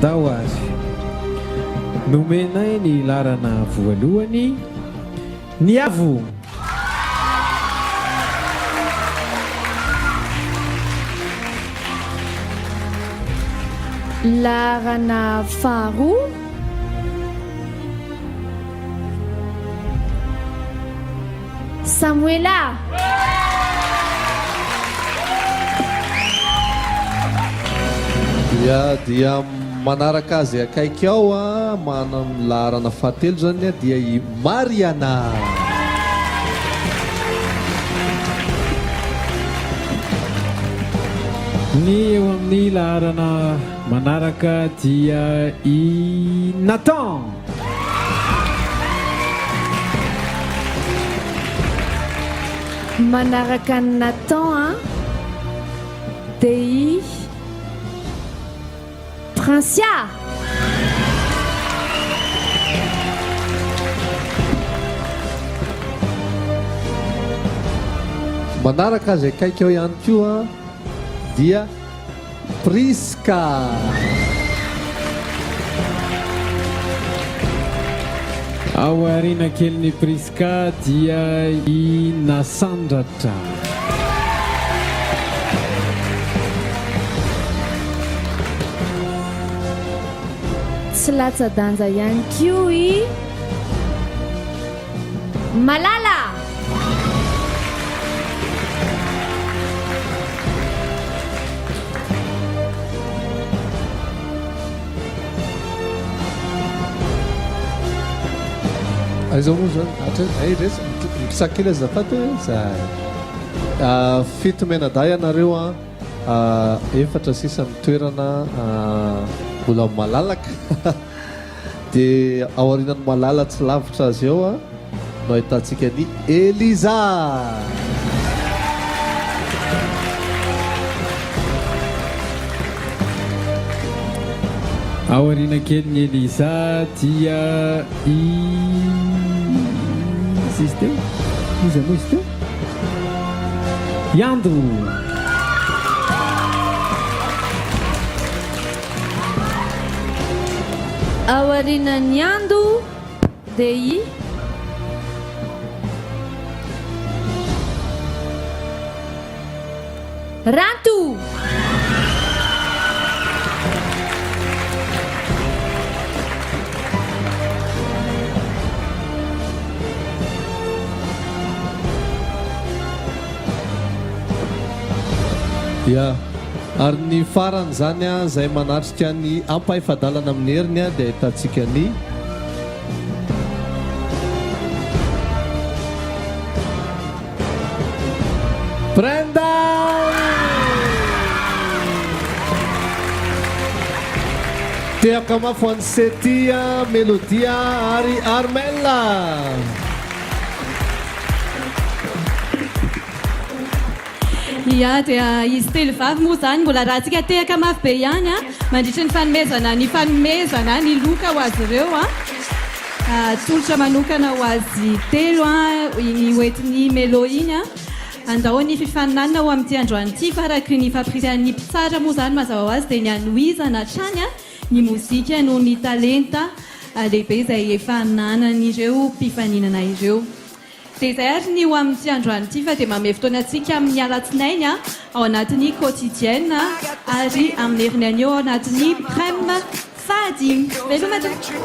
Andao ary. Nomenay ny laharana voalohany, Ny Avo! Laharana faharoa. Samoela! Dia dia manaraka azy akaiky ao a, manana ny laharana fahatelo izany dia i Mariana. Ny eo amin'ny laharana manaraka dia i Nathan. Manaraka an'i Nathan an, dia i Princia! Manaraka azy akaiky ao ihany koa dia Prisca. Ao aoriana kelin'i Prisca dia i Nasandratra. Tsy latsa-danja ihany koa i Malala! Aiza moa zany? Hatreto, ay resy, mikisaky kely azafady e, zay. Fito mianadahy ianareo an, efatra sisa ny toerana mbola malalaka. Dia ao aorianan'i Malala tsy lavitra azy eo no ahitantsika an'i Eliza. Ao aoriana kelin'i Eliza dia i iza izy teo? Iza moa izy teo? I Ando! Aorianan'i Ando dia i. Ranto! Ya. Ary ny farany izany izay manatrika ny ampahefa-dalana amin'ny heriny dia ahitantsika ny. Brenda! Tehaka mafy ho an'i Setia, Melodia ary Armel! Ia, dia izy telovavy moa izany mbola arahantsika tehaka mafy be ihany an, mandritry ny fanomezana ny fanomezana ny loka ho azy ireo an. Tolotra manokana ho azy telo an, iny hoentin'i Melo iny an. Andao ny fifaninanana ho amin'ity androany ity fa araka ny fampirisihan'ny mpitsara moa izany mazava ho azy dia ny hanohizana hatrany ny mozika noho ny talenta lehibe izay efa ananan'ireo mpifaninana ireo. Dia izay ary ny ho amin'ity androany ity fa dia manome fotoana antsika amin'ny alatsinainy ao anatin'ny quotidienne ary amin'ny heriny anio ao anatin'ny prime fahadimy. Veloma tompoko.